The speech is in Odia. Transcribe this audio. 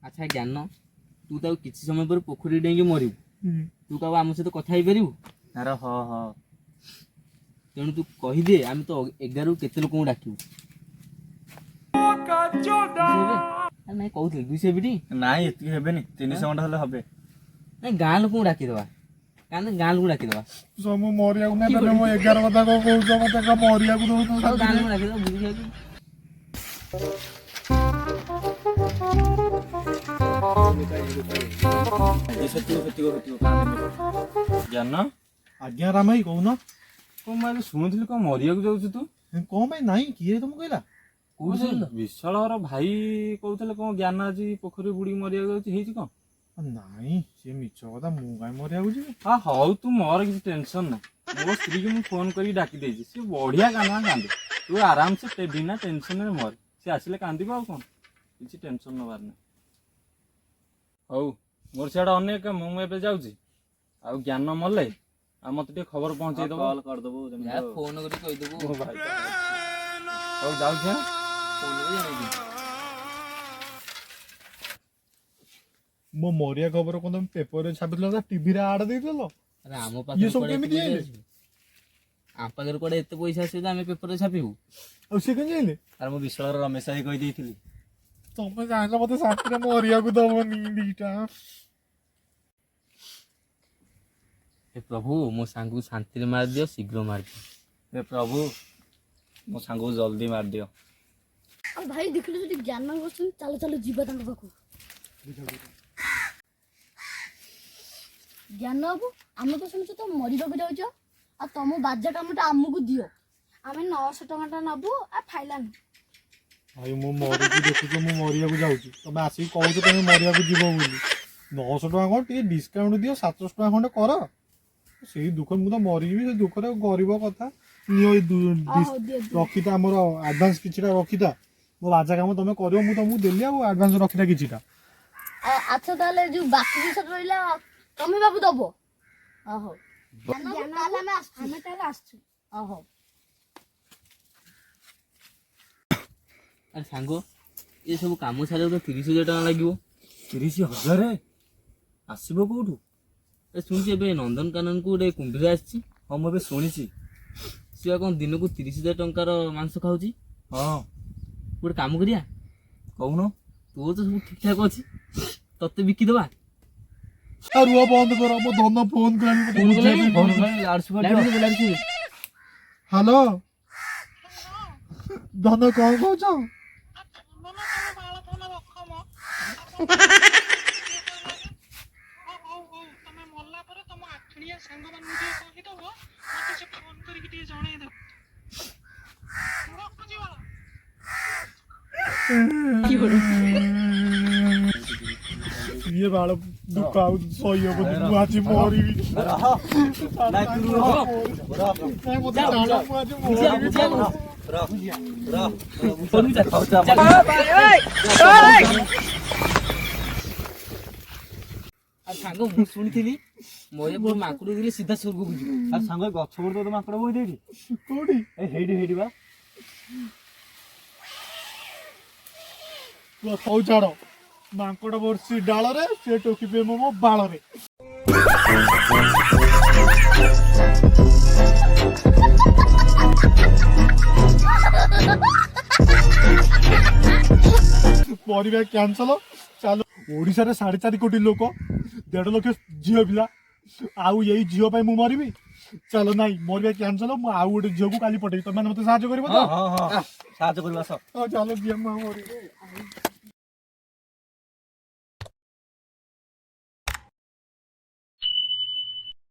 ଆଚ୍ଛା ଜ୍ଞାନ, ତୁ ତାକୁ କିଛି ସମୟ ପରେ ପୋଖରୀ ଡେଇଁକି ମରିବୁ। ତୁ କାହାକୁ ଆମ ସହିତ କଥା ହେଇପାରିବୁ? ଆରେ ହଁ ହଁ। ତେଣୁ ତୁ କହିଦେ, ଆମେ ତ 11ରୁ କେତେ ଲୋକଙ୍କୁ ଡାକିବୁ? 200 ହେବେ? ଆରେ ନାଇଁ, କହୁଥିଲି 200 ହେବି ଟି? ନାଇଁ, ଏତିକି ହେବେନି, 300 ଖଣ୍ଡେ ହେଲେ ହବେ। ନାଇଁ, ଗାଁ ଲୋକଙ୍କୁ ଡାକିଦବା। ଗାଁ ଗାଁ ଲୋକଙ୍କୁ ଡାକିଦବା। ମୁଁ ମରିବାକୁ ନାଇଁ, ତମେ ମୋ 11 କଥା କଣ କହୁଛ? ମତେ କଣ ମରିବାକୁ ଦଉଛ? ଆଉ ଗାଁ ଲୋକଙ୍କୁ ଡାକିଦବା ବୁଝିବାକୁ। ସେତିକି ସେତିକି ସେତିକି। ଜ୍ଞାନ। ଆଜ୍ଞା ରାମ ଭାଇ, କହୁନ। କଣ ମୁଁ ଆଜି ଶୁଣୁଥିଲି, କଣ ମରିବାକୁ ଯାଉଛୁ ତୁ? କଣ ପାଇଁ? ନାଇଁ, କିଏ ତମକୁ କହିଲା? କୋଉଠି ଶୁଣିଲ? ବିଶାଳ ଘର ଭାଇ କହୁଥିଲେ କଣ ଜ୍ଞାନ ଆଜି ପୋଖରୀ ବୁଡିକି ମରିବାକୁ ଯାଉଛି। ହେଇଛି କଣ? ନାଇଁ, ସିଏ ମିଛ କଥା। ମୁଁ କାଇଁ ମରିବାକୁ ଯିବି? ହଁ, ହଉ, ତୁ ମୋର କିଛି ଟେନସନ ନାହିଁ। ମୋ ସ୍ତ୍ରୀକି ମୁଁ ଫୋନ କରିକି ଡାକି ଦେଇଛି। ସିଏ ବଢିଆ କାନ୍ଦଣା କାନ୍ଦେ। ତୁ ଆରାମସେ ବିନା ଟେନସନରେ ମରେ। ସିଏ ଆସିଲେ କାନ୍ଦିବ, ଆଉ କଣ, କିଛି ଟେନସନ ନବାର ନାହିଁ। ହଉ, ମୋର ସିଆଡେ ଅନେକ କାମ, ମୁଁ ଏବେ ଯାଉଛି। ଆଉ ଜ୍ଞାନ ମଲେ ଆଉ ମତେ ଟିକେ ଖବର ପହଞ୍ଚେଇ ଦବ। କଲ୍ କରିଦବୁ। ଯାହା ଫୋନ କରି କହିଦେବୁ। ମୋ ଭାଇ ତ। ହଉ, ଯାଉଛି ଆଁ। ଫୋନ କରି ଜଣେଇବି। ମୋ ମରିବା ଖବର କଣ ତମେ ପେପରରେ ଛାପିଥିଲ ନା ଟିଭିରେ ଆଡ ଦେଇଥିଲ? ଆରେ, ଆମ ଇଏ ପାଖରେ ସବୁ କୁଆଡେ ଏତେ କେମିତି ପଇସା ଆଇଲେ? ଆସିବ? ଆମ ପାଖରେ କୁଆଡେ ଏତେ ପଇସା ଆସିବ ଯେ ଆମେ ପେପରରେ ଛାପିବୁ? ଆଉ ସିଏ କେମିତି ଯାଇଲେ? ଆରେ, ମୁଁ ବିଶାଳର ରମେଶ ଭାଇ କହିଦେଇଥିଲି। ତମେ ଜାଣିଲ, ମତେ ଶାନ୍ତିରେ ମରିବାକୁ ଦବନି ଦିଟା। ହେ ପ୍ରଭୁ, ମୋ ସାଙ୍ଗକୁ ଶାନ୍ତିରେ ମାରିଦିଅ, ଶୀଘ୍ର ମାରିଦିଅ। ହେ ପ୍ରଭୁ, ମୋ ସାଙ୍ଗକୁ ଜଲ୍ଦି ମାରିଦିଅ। ଆଉ ଭାଇ, ଦେଖିଲୁ ସେଠି ଜ୍ଞାନ ବସୁଛନ୍ତି। ଚାଲ ଚାଲ, ଯିବା ତାଙ୍କ ପାଖକୁ। ଜ୍ଞାନ ବାବୁ, ଆମେ ତ ଶୁଣୁଛୁ ତ ମରିବାକୁ ଯାଉଛ, ଆଉ ତମ ବାଜା କାମଟା ଆମକୁ ଦିଅ। ଆମେ 900 ଟଙ୍କାଟା ନବୁ ଆଉ ଫାଇନାଲ। ଭାଇ, ମୁଁ ମରୁଛି ଦେଖୁଛ, ମୁଁ ମରିବାକୁ ଯାଉଛି, ତମେ ଆସିକି କହୁଛ ତମେ ମରିବାକୁ ଯିବ ବୋଲି। 900 ଟଙ୍କା କଣ, ଟିକେ ଡିସକାଉଣ୍ଟ ଦିଅ, 700 ଟଙ୍କା ଖଣ୍ଡେ କର। ସେଇ ଦୁଃଖ, ମୁଁ ତ ମରିଯିବି ସେ ଦୁଃଖରେ। ଗରିବ କଥା, ନିଅ ଏଇ ହଉ, ଦିଅ ଦିଅ। ରଖିଥା, ଆମର ଆଡଭାନ୍ସ କିଛିଟା ରଖିଥା। ମୋ ବାଜା କାମ ତମେ କରିବ, ମୁଁ ତମକୁ ଦେଲି, ଆଉ ଆଡଭାନ୍ସ ରଖିଥା କିଛିଟା। ଆଚ୍ଛା, ତାହେଲେ ଯୋଉ ବାକି ଜିନିଷ ରହିଲା ତମେ ବାବୁ ଦବ। ହଉ, ତାହେଲେ ଆମେ ଆସୁଛୁ। ଆମେ ତାହେଲେ ଆସୁଛୁ। ହଉ। ଆରେ ସାଙ୍ଗ, ଏ ସବୁ କାମ ସାରିବାକୁ ତ 30,000 ଟଙ୍କା ଲାଗିବ। 30,000 ଆସିବ କୋଉଠୁ? ଏ ଶୁଣୁଛି, ଏବେ ନନ୍ଦନକାନନକୁ ଗୋଟେ କୁମ୍ଭୀର ଆସିଛି। ହଁ, ମୁଁ ଏବେ ଶୁଣିଛି। ସିଏ କଣ ଦିନକୁ 30,000 ଟଙ୍କାର ମାଂସ ଖାଉଛି? ହଁ। ଗୋଟେ କାମ କରିବା। କହୁନ। ତୋର ତ ସବୁ ଠିକ ଠାକ ଅଛି, ତତେ ବିକିଦବା। ଆଉ ରୁହ, ବନ୍ଦ କର, ମୋ ଧନ ଫୋନ କଲାଣି ମତେ ବୁଝେଇବା ପାଇଁ ଫୋନ କଲାଣି। ଲାଉଡ। ହ୍ୟାଲୋ ଧନ, କଣ କହୁଛ? ତମେ ନା ତମ ବାଳ ଫୋନ ରଖ ମ। ଆଉ କଣ କିଏ କହିଲାନି? ହଉ ହଉ, ତମେ ମଲା ପରେ ତମ ଆଠଣିଆ ସାଙ୍ଗମାନଙ୍କୁ ଟିକେ କହିଦବ, ମତେ ସେ ଫୋନ କରିକି ଟିକେ ଜଣେଇଦେବ। ମୁଁ ରଖୁଛି ବାଳ। ଇଏ ବାଳ ଦୁଃଖ ଆଉ ସହି ହବନି। ମୁଁ ଆଜି ମରିବି। ନାଇଁ, ତୁ ରୁହ। ନାଇଁ, ମତେ ଛାଡ, ମୁଁ ଆଜି ମରିବି। ରହ ରହ। ଆଉ ସାଙ୍ଗ, ମୁଁ ଶୁଣିଥିଲି ମରିବା ମାଙ୍କଡ ଦେଲେ ସିଧା ସ୍ୱର୍ଗକୁ ଯିବ। ଆଉ ସାଙ୍ଗ, ଏ ଗଛ ଗୋଟେ ତ ମାଙ୍କଡ ବହି ଦେଇଠି। କୋଉଠି? ଏ ହେଇଠି, ହେଇଠି ବା। ହଉ ଛାଡ, ମାଙ୍କଡ ବର୍ଷି ଡାଳରେ, ସେ ଟୋକି ପ୍ରେମ ମୋ ବାଳରେ। ପରିବା କ୍ୟାନସଲ। ଚାଲ, ଓଡିଶାରେ 4.5 କୋଟି ଲୋକ, 1.5 ଲକ୍ଷ ଝିଅ ପିଲା, ଆଉ ଏଇ ଝିଅ ପାଇଁ ମୁଁ ମରିବି? ଚାଲ, ନାଇଁ, ମରିବା କ୍ୟାନସଲ। ମୁଁ ଆଉ ଗୋଟେ ଝିଅକୁ କାଲି ପଠେଇବି। ତମେ ମତେ ସାହାଯ୍ୟ କରିବ ତ? ହଁ ହଁ, ସାହାଯ୍ୟ କରିବା ଆସ। ହଁ, ଚାଲ ଯିବା, ମୁଁ ଆଉ ମରିବି।